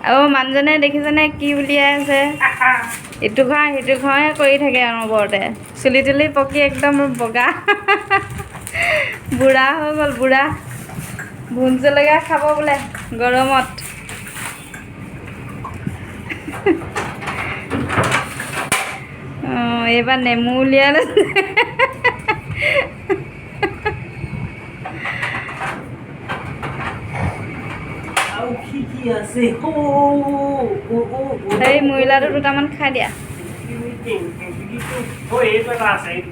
আৰু মানুহজনে দেখিছেনে কি উলিয়াই আছে, ইটো খাওঁ সিটো খাওঁহে কৰি থাকে অনবৰতে। চুলি তুলি পকি একদম বগা বুঢ়া হৈ গ'ল বুঢ়া। ভোট জলকীয়া খাব বোলে গৰমত। অঁ, এইবাৰ নেমু উলিয়াই লৈছে। আৰু কি কি আছে? অ অ অ। এই মৰিলাটো দুটামান খাই দিয়া। অ, এইটো এটা আছে এইটো।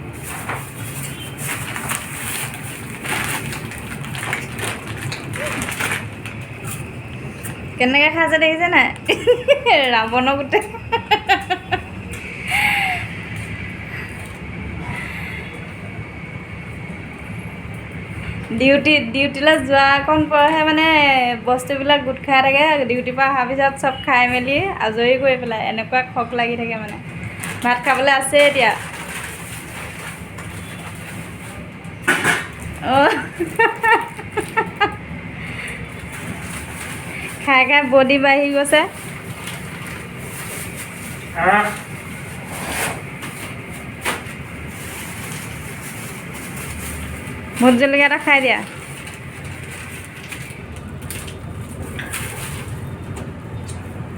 কেনেকৈ খাইছে দেখিছে নাই, ৰাৱণৰ গোটেই। ডিউটিলৈ যোৱাকণ পৰহে মানে বস্তুবিলাক গোট খাই থাকে। ডিউটিৰ পৰা অহাৰ পিছত চব খাই মেলি আজৰি কৰি পেলাই এনেকুৱা খক লাগি থাকে মানে। ভাত খাবলৈ আছে এতিয়া। অঁ, খাই খাই বডি বাঢ়ি গৈছে। আহ। ভোট জলকীয়া এটা খাই দিয়া।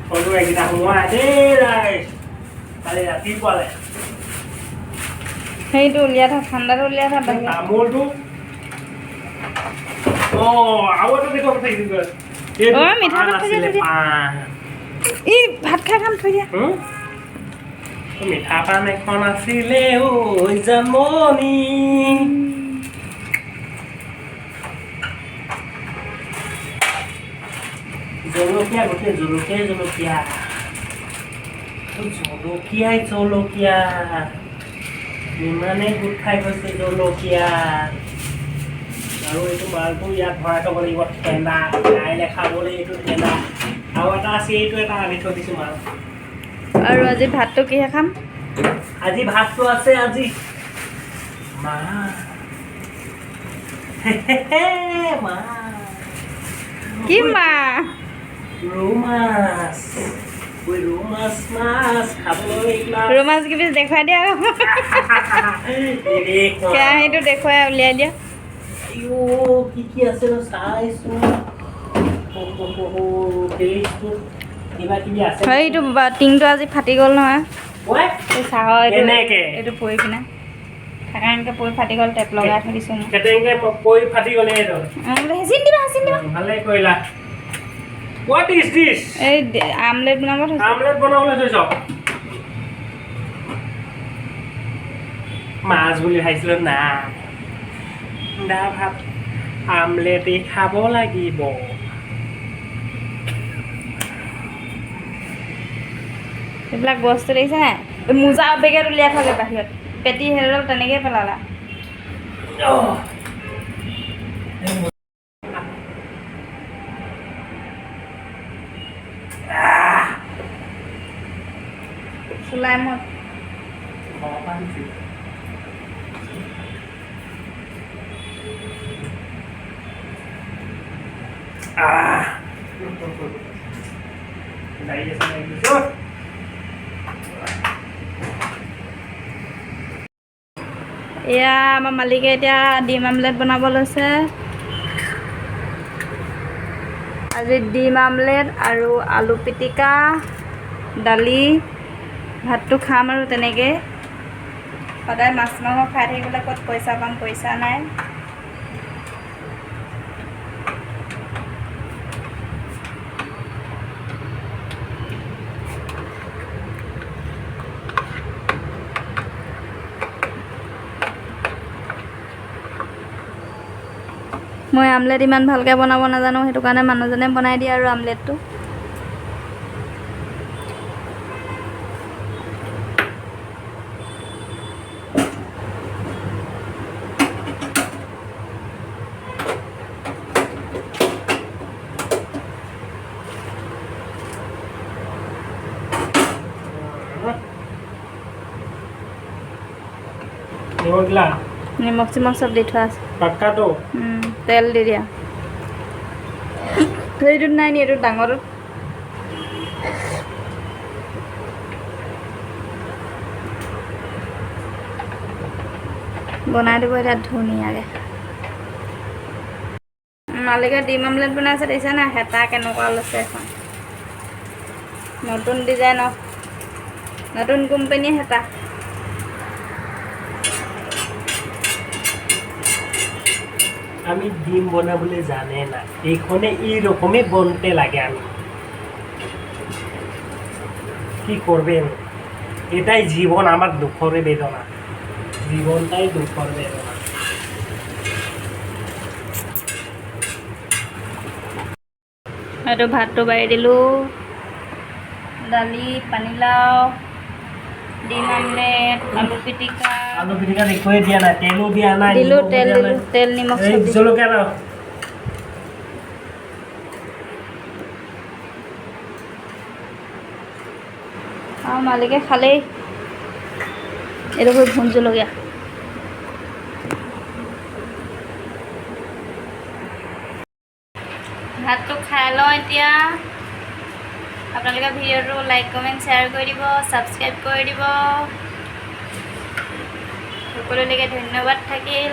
ফটো এইকেইটা সোমোৱাই দেই ৰাইজ, কালি ৰাতিপুৱালে। সেইটো উলিয়াই থাক, ঠাণ্ডাটো উলিয়াই থাক বাহিৰত। তামোলটো, অ, আৰু এটা দেখুৱাব থাকিল গৈ। এইটো অ, মিঠা পাণ ভাত থৈ দিয়া, আছিলে, থৈ দিয়া। পাণ। ই ভাত খাই খাম, থৈ দিয়া। হুম? মিঠা পাণ এখন আছিলে ঐ জানমণি। জলকীয়া গোটেই জলকীয়াই জলকীয়া, জলকীয়াই জলকীয়া, ইমানেই গোট খাই গৈছে জলকীয়া। আৰু এইটো মালটো ইয়াত ভৰাই থ'ব লাগিব ঠেণ্ডা, কাইলৈ খাবলৈ এইটো ঠেণ্ডা। আৰু এটা আছে, এইটো এটা আনি থৈ দিছোঁ মাল। আৰু আজি ভাতটো কিহে খাম? আজি ভাতটো আছে আজি মাছ, মাছ। কি মাছ? ৰৌ মাছ। ঐ, ৰৌ মাছ, মাছ খাবলৈ। ৰৌ মাছ কেইপিচ দেখুৱাই দিয়া। কেৰাহীটো দেখুৱাই উলিয়াই দিয়া। আইঅ, কি কি আছে চাইছো। কিবা কিবি আছে। সেইটো টিংটো আজি ফাটি গ'ল নহয়। ঐ। এই চাহৰ এইটো। কেনেকে? এইটো পৰি পিনে ঠেকাংকে পৰি ফাটি গ'ল, টেপ লগাই থৈ দিছোঁ মই। কেনেকে পৰি ফাটি গ'লে এইটো? হেঁচি দিবা, হেঁচি দিবা। ভালে কৰিলা। What is this? এই আমলেট বনাব থৈছোঁ। আমলেট বনাবলৈ থৈছ? মাছ বুলি ভাবিছিলো না দা ভাত আমলেটেই খাব লাগিব। এইবিলাক বস্তু দেখিছে নাই? এই মোজা বেগেট উলিয়াই থ'লে বাহিৰত, পেটি সেইডাল তেনেকেই পেলালা। অহ। চুলাই মদ। ঘৰৰ পৰা আনিছিলোঁ। আহ। লাগি আছে, লাগি আছে। এয়া আমাৰ মালিকে এতিয়া ডিম আমলেট বনাব লৈছে। আজি ডিম আমলেট আৰু আলু পিটিকা, দালি, ভাতটো খাম আৰু তেনেকৈ। সদায় মাছ মাংস খাই থাকিবলৈ ক'ত পইচা পাম, পইচা নাই। মই আমলেট ইমান ভালকৈ বনাব নাজানো, সেইটো কাৰণে মানুহজনে বনাই দিয়ে আৰু আমলেটটো। নিমখ দিলা? নিমখ চিমখ চব দি থোৱা আছে। পাক্কাটো? তেল দি দিয়া। সেইটোত নাই নি? এইটো ডাঙৰটোত। বনাই দিব এতিয়া ধুনীয়াকৈ। মালিকে ডিম অমলেট বনাইছে, দেখিছে নাই? হেতা কেনেকুৱা লৈছে এখন, নতুন ডিজাইনৰ, নতুন কোম্পানীৰ হেতা। আমি ডিম বনাবলৈ জানে না, এইখনে এইরকমই বনতে লাগে। আমি কি করবেন, এটাই জীবন, আমার দুঃখের বেদনা, জীবনটাই দুঃখের বেদনা। এইটো ভাতটো বাঢ়ি দিলোঁ, দালি, পানীলাও, ডিম অমলেট, আলু পিটিকা। আলু পিটিকা একোৱে দিয়া নাই, তেলো দিয়া নাই। দিলোঁ। নিমখো তেল দিয়া দিলোঁ। নাই। তেল, নিমখ এই চব দিছোঁ। জলকীয়া দাও। আৰু মালিকে খালেই। এইটো হ'ল ভোট জলকীয়া। ভাতটো খাই লওঁ এতিয়া। আপোনালোকে ভিডিঅ'টো লাইক, কমেণ্ট, শ্বেয়াৰ কৰি দিব, ছাবস্ক্ৰাইব কৰি দিব। সকলোলৈকে ধন্যবাদ থাকিল।